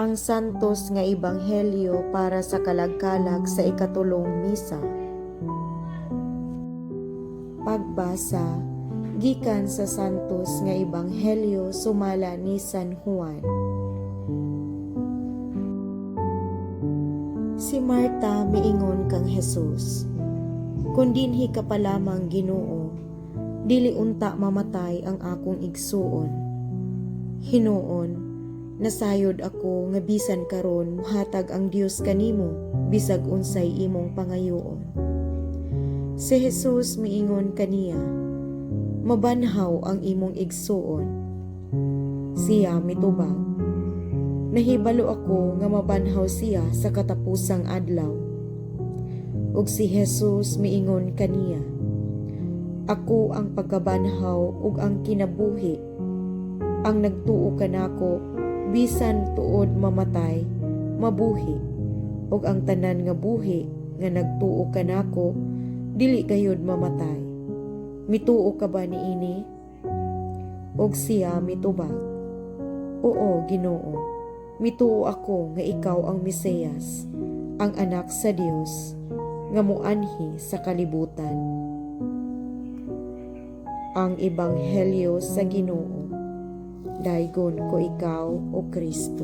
Ang Santos nga Ebanghelyo para sa kalagkalag sa ikatulong misa. Pagbasa gikan sa Santos nga Ebanghelyo sumala ni San Juan. Si Marta miingon kang Jesus, "Kun dinhi ka pa lamang, Ginoo, dili unta mamatay ang akong igsuon. Hinuon, nasayod ako nga bisan karon muhatag ang Dios kanimo bisag unsay imong pangayoon." Si Jesus miingon kaniya, "Mabanhaw ang imong igsuon." Siya mitubag, "Nahibalo ako nga mabanhaw siya sa katapusang adlaw." Ug si Jesus miingon kaniya, "Ako ang pagkabanhaw ug ang kinabuhi. Ang nagtuo kanako, bisan tuod mamatay, mabuhi. Ug ang tanan nga buhi nga nagtuo kanako, dili gayud mamatay. Mituo ka ba niini?" Ug siya mitubag, "Oo, Ginoo. Mituo ako nga ikaw ang Mesiyas, ang anak sa Dios, nga muanhi sa kalibutan." Ang Ebanghelyo sa Ginoo. Daygon ko ikaw, O Kristo.